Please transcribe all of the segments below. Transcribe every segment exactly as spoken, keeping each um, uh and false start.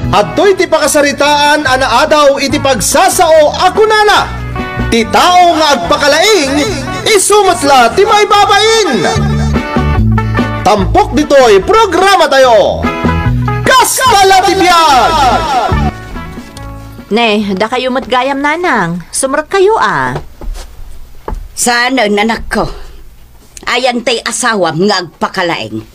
Adtoy ti pakasaritaan a naadaw iti pagsasao a kunana, "Ti tao nga agpakalaing, isu met la ti maibabain." Tampok ditoy programatayo, Kasta la ti Biag! Ne, dakayo met gayam, nanang. Sumrekkayo a. Saanen, anakko. Ayan tay asawam nga agpakalaing.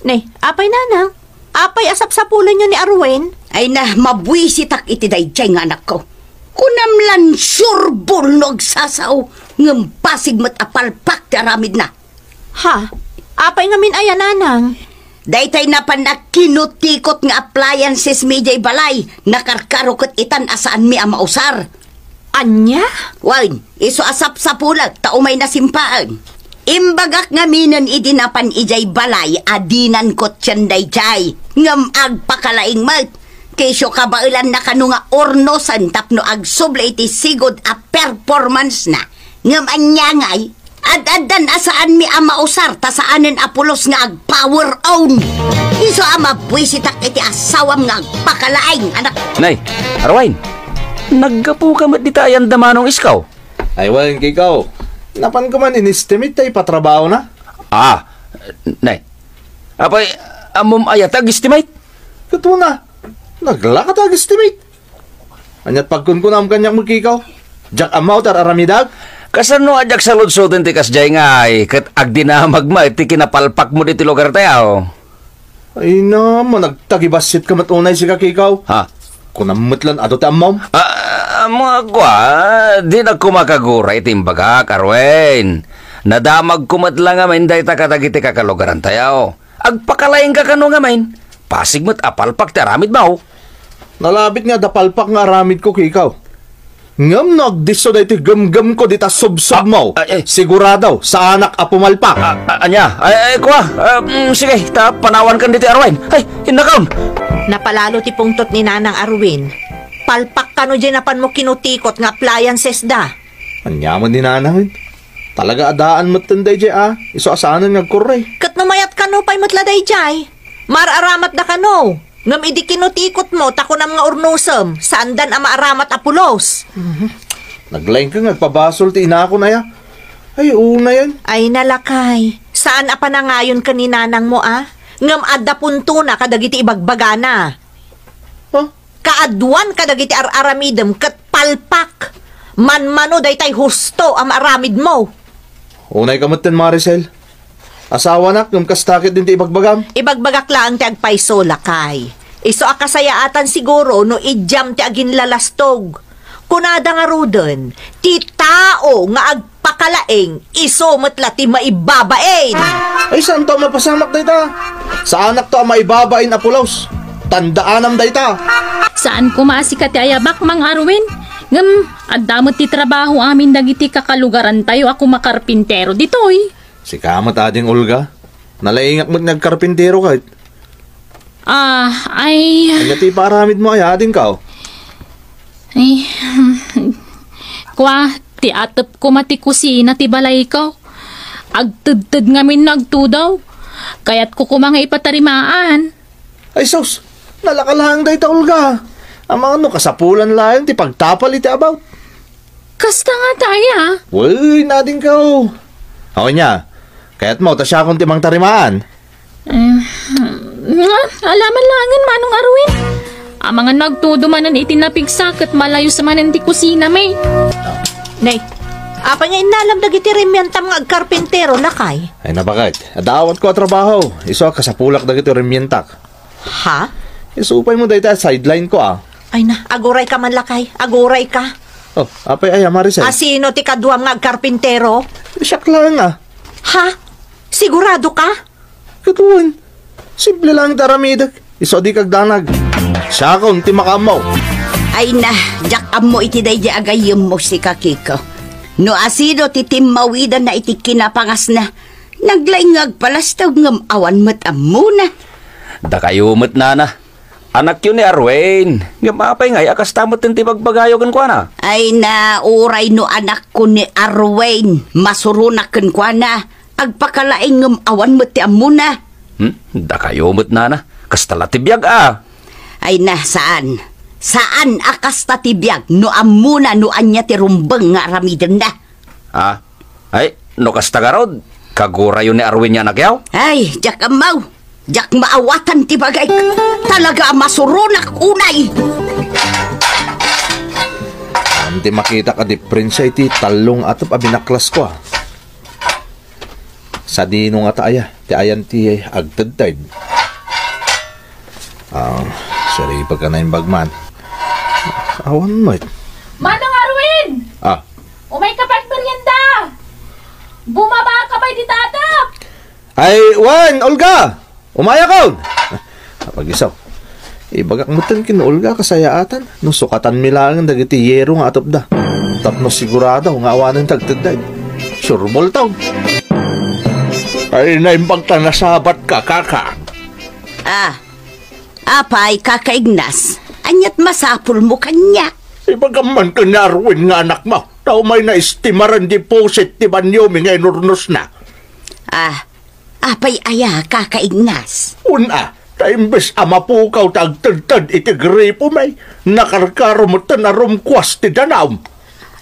Ne, apay, nanang? Apay a sapsapulenyo ni Arwen? Ay na, mabuisitak iti daydiay nga anakko. Kunam lan surbol no agsasao, ngem pasig met a palpak ti aramidna. Ha? Apay ngamin aya, nanang? Daytay napan a kinutikot nga appliances mi idiay balay, nakarkaro ket itan a saanmi a mausar. Ania? Wen, isu a sapsapulek ta umay nasimpaen. Imbagak ngaminen idi napan idiay balay a dinan kotsen daydiay, ngem agpakalaing met. Ket isu kabaelanna kano nga urnosen tapno agsubli iti sigud a performance na. Ngem ania ngay? Ad-addan a saanmi a mausar ta saanen a pulos nga agpower on. Isu a mabuisitak iti asawam nga agpakalaing, anak. Nay, Arwine, naggapuka met dita ayan da Manong Iskaw? Ay, wen, Kikaw. Napanko man in-estimate ta ipatrabahona. Ah, nay. Apay, ammom aya ti ag-estimate? Ket kuna, naglaka ti ag-estimate. Ania't pagkunkunam kaniak met, Kikaw? Diak ammo ti ar-aramidek? Kasano a diak saludsoden ti kasdiay ngay, ket agdinamag met ti kinapalpakmo ditoy lugartayo? Ay na, managtagibassit ka met unay sika, Kikaw. Ha? Kunam met lan adu ti ammom. Ah, ammok a kua, dinak koma kaguray ti imbagak, Arwen. Nadamagko met la ngamin dayta kadagiti kakalugarantayo. Agpakalaingka kano ngamin. Pasig met a palpak ti aramidmo. Nalabit nga adda palpak nga aramidko, Kikaw. Ngem no agdisso daytoy gemgemko dita subsubmo, ah, ay, ay, sigurado, saanak a pumalpak. Ah, ah, ania? Ay, ay, kua. Ah, mm, sige, ta panawankan ditoy Arwine. Ay, innakon. Napalalo ti pungtot ni Nanang Arwin. Palpak kano diay napanmo kinutikot nga appliances da. Ania man ni Nanang? Talaga a daan metten daydiay a, isu a saanen nga agkurre. Ket no mayat kano pay met la daydiay? Mar-aramatda kano? Ngem idi kinutikotmo ta kunam nga urnosem, saandan a maaramat a pulos. Mhm. Naglaingka nga agpabasol ti inakon aya. Ay, unayen. Ay, nalakay. Saan a panangayon ken ni nanangmo a? Ngem adda puntona kadagiti ibagbagana. Ha? Kaaduan kadagiti ar-aramidem ket palpak. Manmano daytay husto a maaramidmo. Unay ka metten, Maricel. Asawanak, ngem kasta ketdin ti ibagbagam? Ibagbagak laeng ti agpayso, lakay. Isu a kasayaatan siguro no idiam ti aginlalastog. Kunada ngaruden, ti tao nga agpakalaing, isu met la ti maibabain. Ay, saanto a mapasamak dayta? Saanakto a maibabain a pulos. Tandaanam dayta. Saan koma a sika ti ayabak, Mang Arwin. Ngem, adda met ti trabaho amin dagiti kakalugarantayo a kumakarpintero ditoy. Sika met ading, Olga. Nalaingak met nga agkarpintero ket. Ah, ay. Ania ti ipaaramidmo aya, adingko? Ay, kua, ti atep koma ti kusina ti balayko. Agtedted ngamin no agtudaw. Kayatko koma nga ipatarimaan. Ay sus, nalaka laeng dayta, Olga. Amangan no kasapulan laeng ti pagtapal iti about. Kasta ngata aya? Wen, adingko. Awan nia, kayatmo ta siakon ti mangtarimaan? Eh, nga, alaman laengen, Manong Arwin. Amangan no agtudo manen iti napigsa ket malayus manen ti kusinami. Nay, apay nga innalam dagiti rimiantam nga agkarpintero, lakay? Ay, nabaket. Adda awatko a trabaho. Isu a kasapulak dagiti rimiantak. Ha? Isu pay mo dayta sideline ko, ah. Ay na, aguray ka man, lakay. Aguray ka. Oh, apay aya, Maricel? Asino ti kaduam nga agkarpintero? Siak laeng, ah. Ha? Sigurado ka? Ket wen, simple laeng ti aramidek. Isu a dika agdanag. Siakon ti makaammo. Ay na, diak ammo iti daydi a gayyemmo, sika, Kiko. No asino ti timmawidanna iti kinapangasna, naglaing nga agpalastog ngem awan met ammona. Dakayo met, nana. Anakyo ni Arwin. Ngem apay ngay a kasta met ti bagbagayo kenkuana? Ay na, uray no anakko ni Arwin, masuronak kenkuana. Agpakalaing ngem awan met ti ammona. Hmm? Dakayo met, nana. Kasta la ti biag, a. Ay na, saan. Saan a kasta ti biag no ammona no ania ti rumbeng nga aramidenna. Ah, ay, no kasta garud, kagurayo ni Arwin nga anakyaw? Ay, diak ammaw. Diak maawatan ti bagayk. Talaga a masuronak unay. Saan ti makitak a diperensia iti tallo nga atep a binaklasko, ah. Sadino ngata aya ti ayan ti agtedted? Ah, siripag ka naimbag man. Awan met. Manong Arwin! Ah. Umayka pay agmerienda! Bumaba ka pay dita atep! Ay, wen, Olga! Umayakon! Pag-iso. Ibagak metten ken Olga kasayaatan no sukatanmi laeng dagiti yero nga atepda. Tapno sigurado nga awanen ti agtedted. Surbol taw. Ay, naimbag ta nasabat ka, kaka. Ah, apay, Kaka Ignas, aniat masapulmo kaniak? Ibagam man ken ni Arwin nga anakmo, ta umay na estimaran deposit ti baniomi nga inurnosna. Ah, apay aya, Kaka Ignas? Una, ta imbes a mapukaw ti agtedted iti gripomi, nakarkaro metten a rumkuas ti danum.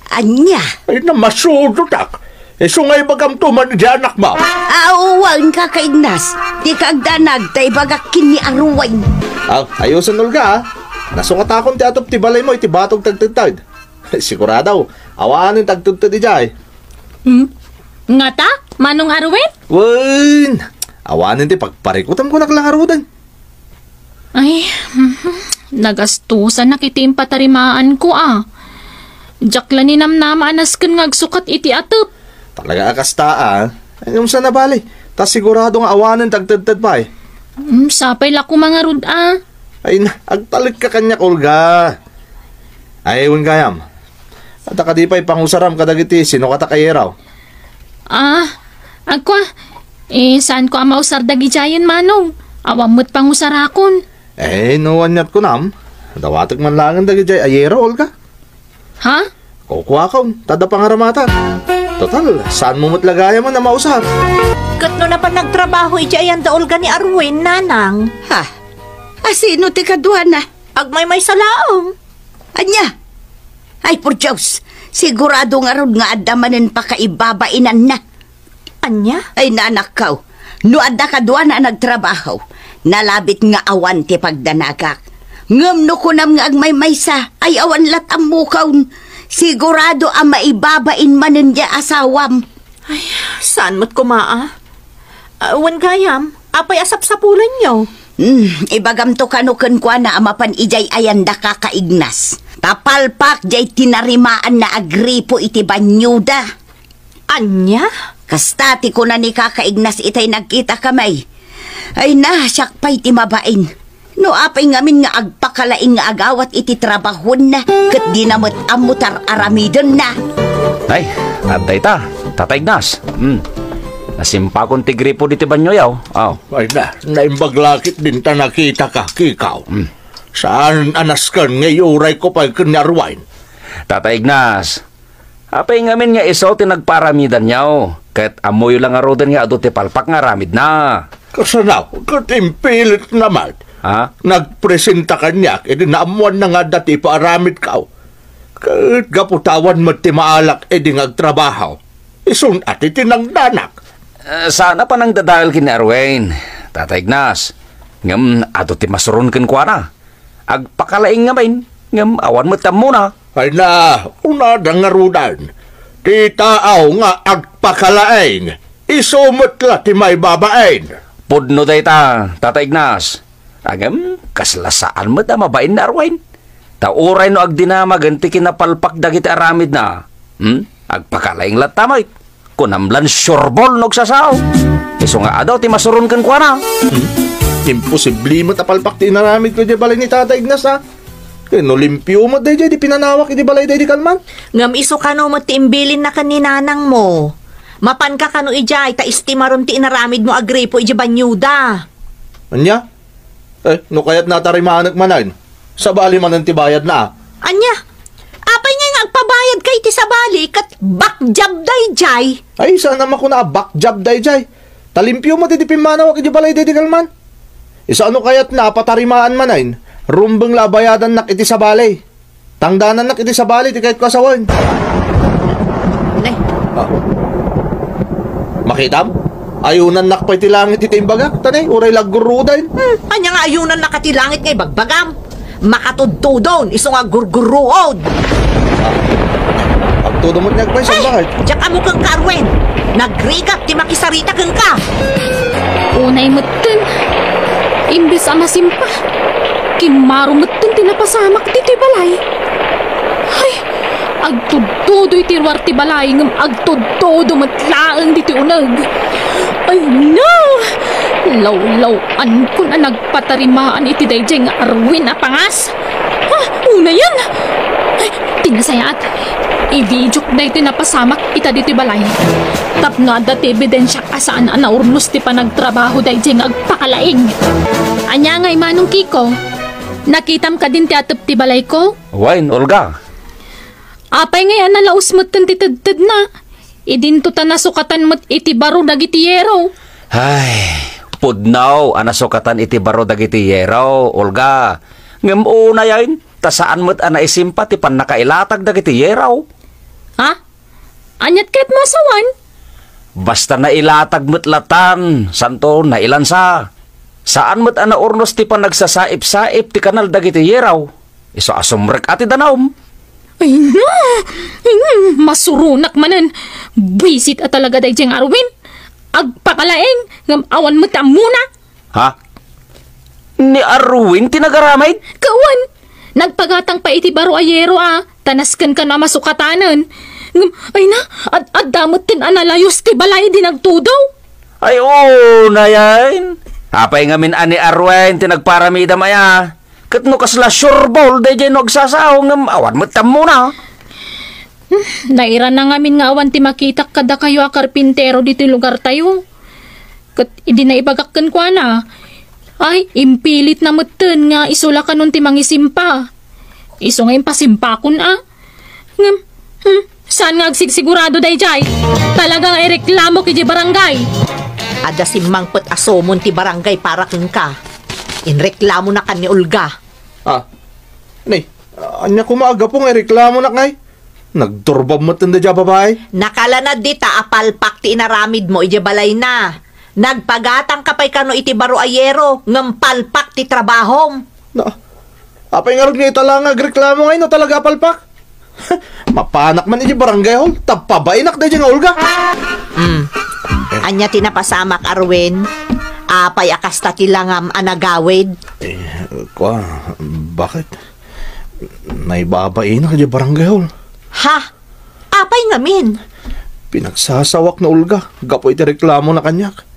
Ania? Ay, namasudotak. Isu nga ibagamto man iti anakmo. Awan, Kaka Ignas. Dika agdanag ta ibagak ken ni Arwin. Aw, ayosen, Olga, ah. Nasukatakon ti atep ti balaymo iti batog ti agtedted. Sigurado, awanen ti agtedted idiay. Hmm? Ngata? Manong Arwin? Wen! Awanen ti pagparikutam ko, naklangaruden. Ay, mhm. Nagastusanak iti impatarimaanko, a. Diak la ninamnama a nasken nga agsukat iti atep. Talaga a kasta, a. Ay, ngem saan a bale? Ta sigurado nga awanen ti agtedted pay. Mm, sapay la koma ngarud, a. Ay na, agtalek ka kaniak, Olga. Ay, wen gayam. Adda kadi pay pangusaram kadagiti sinukatak a yero? Ah, agkua, eh, saanko a mausar dagidiayen, Manong. Awan met pangusarakon. Eh, no aniat kunam, dawatek man laengen dagidiay a yero, Olga. Ha? Kukuakon, ta adda pangaramatak. Total, saanmo met la gayamen a mausar. Ket no napan nagtrabaho idiay ayan da Olga ni Arwin, Nanang? Ha? Asino ti kaduana? Agmaymaysa laeng. Ania? Ay, por Dios, sigurado ngarud nga adda manen pakaibabainanna. Ania? Ay, nanakkaw, no adda kaduana a nagtrabaho, nalabit nga awan ti pagdanagak. Ngem no kunam nga agmaymaysa, ay awan lat' ammokon. Sigurado a maibabain manen diay asawam. Ay, saan met koma, a? Ah, wen gayam, apay a sapsapulenyo? Hmm, ibagamto kano kenkuana a mapan idiay ayan da Kaka Ignas. Ta palpak diay tinarimaanna a gripo iti banioda. Ania? Kasta ti kuna ni Kaka Ignas itay nagkitakami. Ay na, siak pay ti mabain. No apay ngamin nga agpakalaing nga agawat iti trabahuenna, ket dina met ammo ti ar-aramidenna. Ay, adda ita, Tata Ignas. Hmm. Nasimpakon ti gripo diti banioyo. Aw. Ay na, naimbag la ketdin ta nakitaka, kikaw. Hmm. Saan a nasken nga iurayko pay ken ni Arwin? Tata Ignas, apay ngamin nga isu ti nagpaaramidanyo, ket ammoyo la ngaruden nga adu ti palpak nga aramidna. Kasano ket impilitna met? Ha? Nagpresenta kaniak idi naammoanna nga adda ti ipaaramidko. Ket gapu ta awan met ti maalak idi nga agtrabaho, isun a ti tinangdanak. Eh, saan a panangdadael ken ni Arwin, Tata Ignas. Ngem adu ti masuron kenkuana. Agpakalaing ngamin, ngem awan met ammona. Ay na, kunada ngaruden, ti tao nga agpakalaing, isu met la ti maibabain. Pudno dayta, Tata Ignas. Ngem, kasla saan met a mabain ni Arwin. Ta uray no agdinamagen ti kinapalpak dagiti aramidna, hmm? Agpakalaing latta met. Kunam lan surbol no agsasao. Isu nga adu ti masuron kenkuana. Hmm? Imposible met a palpak ti inaramidko idiay balay ni Tata Ignas, a. Ket no limpio met daydiay ti pinanawak idiay balay daydi kalman. Ngem isu kano met ti imbilinna ken ni nanangmo? Mapanka kano idiay ta estimaron ti inaramidmo a gripo idiay banioda. Ania? Eh, no kayatna a tarimanek manen, sabali manen ti bayadna, a. Ania? Apay ngay nga agpabayadka iti sabali ket bakjab daydiay? Ay, saan a makuna a bakjab daydiay. Ta limpio met iti pimmanawak iti balay daydi kalman. Isu a no kayatna a patarimaan manen, Rumbeng la a bayadannak iti sabali. Tangdanannak iti sabali ti kayatko a sawen. Ne? Ah. Makitam? Ayunannak pay ti langit iti imbagak, ta ne, uray la aggurruoden. Hmm, ania nga ayunannaka ti langit nga ibagbagam? Makatudtudon, isu nga gurgurruod. Agtudo met nga agpayso, ay, bakit? Diak ammo kenka, Arwen. Nagrigat ti makisarita kenka. Unay metten, imbes a masimpa, kimmaro metten ti napasamak ditoy balay. Ay, agtudtudo iti ruar ti balay ngem agtudtudo met laeng ditoy uneg. Ay, no! Lawlaw-ankon a nagpatarimaan iti daydiay nga Arwin a pangas. Ah, unayen! Ay, ti nasayaat, i-videok daytoy napasamak ita ditoy balay. Tapno adda ti ebidensiak a saan a naurnos ti panagtrabaho daydiay nga agpakalaing. Ania ngay, Manong Kiko? Nakitam kadin ti atep ti balayko? Wen, Olga. Apay ngay a nalaus metten ti tedtedna? Idinto ta nasukatan met iti baro dagiti yero. Ay, pudno a nasukatan iti baro dagiti yero, Olga. Ngem unayen, ta saan met a naisimpa ti pannakailatag dagiti yero. Ha? Aniat ket masawan? Basta nailatag met latan, santo nailansa. Saan met a naurnos ti panagsasaip-saip ti kanal dagiti yero. Isu a sumrek a ti danum. Ay na! Mm, masuronak manen. Buisit a talaga daydiay nga Arwin. Agpakalaing, ngem awan met ammona. Ha? Ni Arwin ti nagaramid? Kawan! Nagpagatang pay iti baro a yero a, ta nasken kano a masukatanen. Ngem, ay na, ad-, adda metten a nalayus ti balay idi nagtudo. Ay, unayen. Apay ngamin a ni Arwin ti nagparamidam aya? Ket no kasla sureball daydiay no agsasao ngem awan met ammona. Hmm, nairana ngamin nga awan ti makitak kadakayo a karpintero ditoy lugartayo. Ket idi naibagak kenkuana, ay, impilitna metten nga isu la kanon ti mangisimpa. Isu nga impasimpakon a. Ngem, hmm, saan nga agsigsigurado daydiay? Talaga nga ireklamok idiay barangay. Adda simmangpet a sumon ti barangay para kenka. Inreklamonakan ni Olga. Ah, ne, ania koma a gapu nga ireklamonak ngay? Nagturbam met daydiay a babai. Nakalanad dita a palpak ti inaramidmo idiay balayna. Nagpagatangka pay kano iti baro a yero, ngem palpak ti trabahom. Na, apay ngarud nga ita la nga agreklamo ngay no talaga a palpak? Mapanak man iti barangay hall, ta pabainak daydiay nga Olga. Hmm. Ania ti napasamak, Arwin? Apay a kasta ti langam a nagawid? Eh, kua, bakit? Naibabainak idiay barangay hall. Ha? Apay ngamin? Pinagsasawak ni Olga gapu iti reklamona kaniak.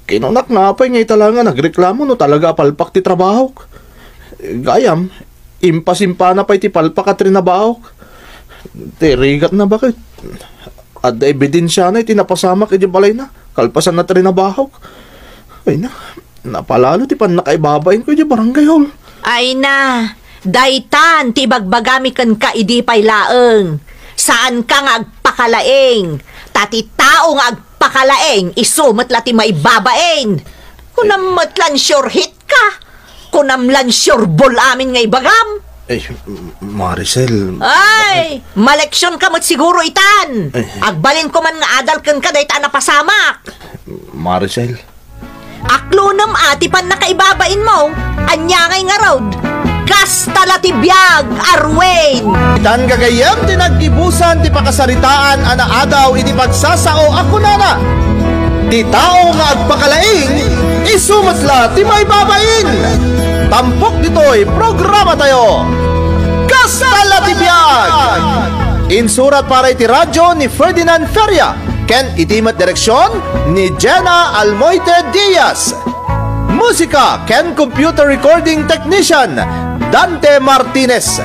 Kinunak nga apay nga ita la nga nagreklamo no talaga a palpak ti trabahok. Gayam, impasimpana pay ti palpak a trinabahok. Ti rigatna, bakit? Adda ebidensiana iti napasamak idiay balayna, kalpasan a trinabahok. Ay na, napalalo ti pannakaibabainko idiay barangay hall. Ay na, daytan ti ibagbagami kenka idi pay laeng. Saanka nga agpakalaing, ta ti tao nga agpakalaing, isu met la ti maibabain. Kunam met lan sure hit ka. Kunam lan sureball amin nga ibagam. Eh, Maricel. Ay, maleksionka met siguro itan. Eh. Agbalinko man nga adal kenka dayta a napasamak. Maricel. Aklonem a ti pannakaibabainmo. Ania ngay ngarud? Kasta la ti biag, Arwin. Itan gagayyem ti naggibusan ti pakasaritaan a naadaw iti pagsasao a kunana, "Ti tao nga agpakalaing, isu met la ti maibabain." Tampok ditoy programatayo, Kasta la ti biag! Insurat para iti radyo ni Ferdinand Feria ken iti met direksion ni Jenna Almoite Diaz. Musika ken computer recording technician, Dante Martinez.